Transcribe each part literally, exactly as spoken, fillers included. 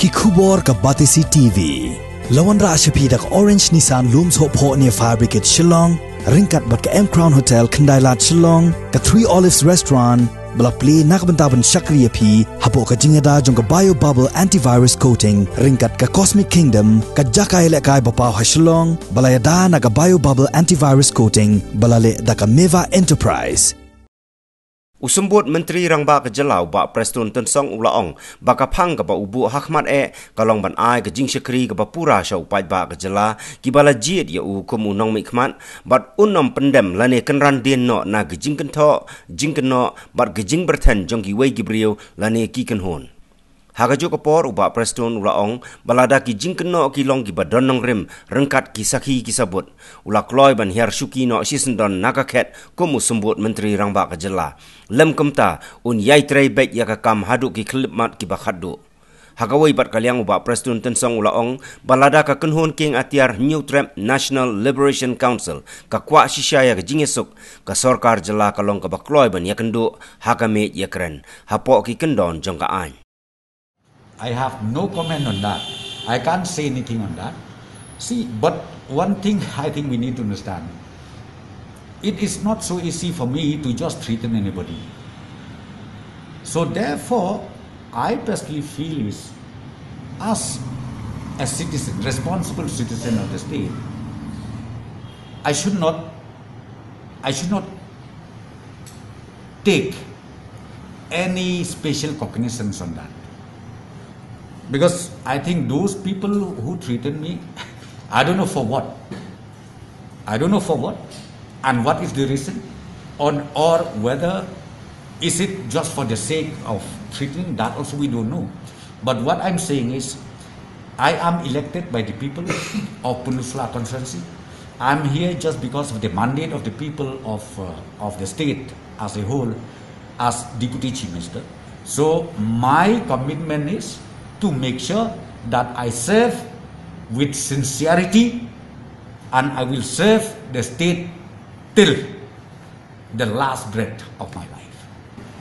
Ki khubor ka Batesi T V. La wanrah sha phi da ka Orange Nissan Lum Sohphoh near Fire Brigade Shillong, ryngkat bad ka M Crown Hotel Khyndai Lad Shillong, ka Three Olives Restaurant, ba la plie na ka bynta ban shakri ïa phi hapoh ka jingïada jong ka Bio Bubble Antivirus Coating, ryngkat ka Cosmic Kingdom, ka jaka ïalehkai ba paw ha Shillong, ba la ïada na ka Bio Bubble Antivirus Coating, ba la leh da ka Meva Enterprise. U Symbud Myntri Rangbah ka Jylla u Bah Prestone Tynsong u la ong ba ka phang kaba u buh ha khmat eh ka long ban ai ka jingshakri kaba pura sha u paidbah ka jylla kiba la jied ïa u kum u nongmihkhmat, bad un ym pyndem lane kynran dien noh na ka jingkynthoh jingkynnoh bad ka jingbyrthen jong kiwei ki briew lane ki kynhun. Ha kajuh ka por u Bah Prestone u la ong ba lada ki jingkynnoh ki long kiba don nongrim ryngkat ki sakhi ki sabut, u la kloi ban hiar shuki noh shisyndon na ka khet kum u Symbud Myntri Rangbah ka Jylla. Lym kumta, un ïai trei beit ïa ka kam haduh ki khyllipmat kiba khatduh. Ha kawei pat ka liang u Bah Prestone Tynsong u la ong ba lada ka kynhun kieng atiar Hynñiewtrep National Liberation Council ka kwah shisha ïa ka jingïasuk, ka sorkar jylla ka long kaba kloi ban ïakynduh ha ka miej ïakren hapoh ki kyndon jong ka aiñ. I have no comment on that. I can't say anything on that. See, but one thing I think we need to understand, it is not so easy for me to just threaten anybody. So therefore, I personally feel is, as a citizen, responsible citizen of the state, I should not, I should not take any special cognizance on that. Because I think those people who threatened me, I don't know for what. I don't know for what and what is the reason, on, or whether is it just for the sake of threatening, that also we don't know. But what I'm saying is, I am elected by the people of Pynursla constituency. I'm here just because of the mandate of the people of, uh, of the state as a whole, as Deputy Chief Minister. So my commitment is to make sure that I serve with sincerity, and I will serve the state till the last breath of my life.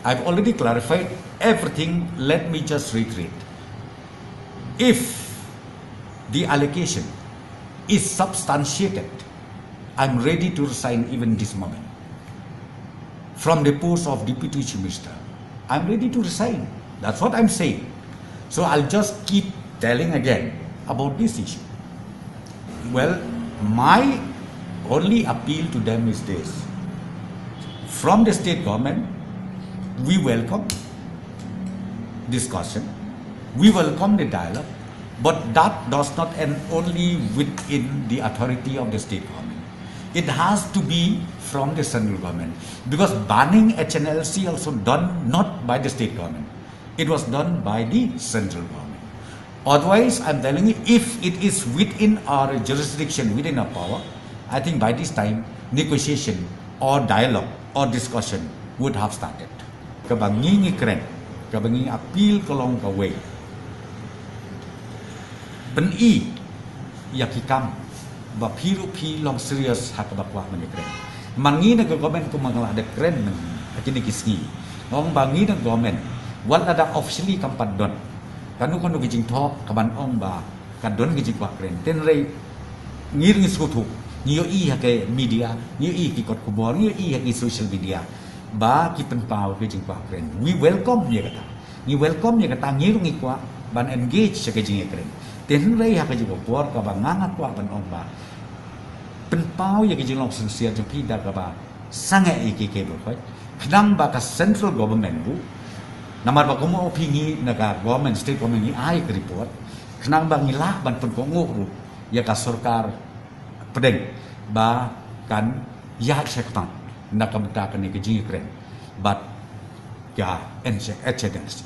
I've already clarified everything. Let me just reiterate. If the allegation is substantiated, I'm ready to resign even this moment from the post of Deputy Chief Minister. I'm ready to resign. That's what I'm saying. So I'll just keep telling again about this issue. Well, my only appeal to them is this. From the state government, we welcome discussion, we welcome the dialogue, but that does not end only within the authority of the state government. It has to be from the central government, because banning H N L C also done not by the state government. It was done by the central government. Otherwise, I'm telling you, if it is within our jurisdiction, within our power, I think by this time, negotiation or dialogue or discussion would have started. Kaba ngi ngi kren, kaba ngi appeal ka long kawei. Pyni ïa ki kam ba phi ruh phi long serious ha kaba kwah ban ïakren. Man ngi na ka government kumba nga la dep kren mynne ha kine ki sngi, nga ong ba ngi na ka government, wat lada officially kam pat don kano kano ka jingthoh kaban ong ba ka don ka jingkwah kren, hynrei ngi ruh ngi sngewthuh, ngi ïohi ha ki media, ngi ïohi ha ki kot khubor, ngi ïohi ha ki social media ba ki pynpaw ka jingkwah kren. We welcome ïa kata. Ngi welcome ïa kata, ngi ruh ngi kwah ban engage ha ka jingïakren. Hynrei ha ka jingkwah por kaba nga nga kwah ban ong ba pynpaw ïa ka jinglong sincere jong phi da kaba sangeh ïa ki, ki briew, khnang ba ka central government ruh, namar ba kumno phi ngi na ka government, state government ngi ai ka report, khnang ba ngi lah ban pynkohnguh ruh ïa ka sorkar pdeng ba kan ïaid shakhmat na ka bynta kane ka jingïakren bad ka H N L C.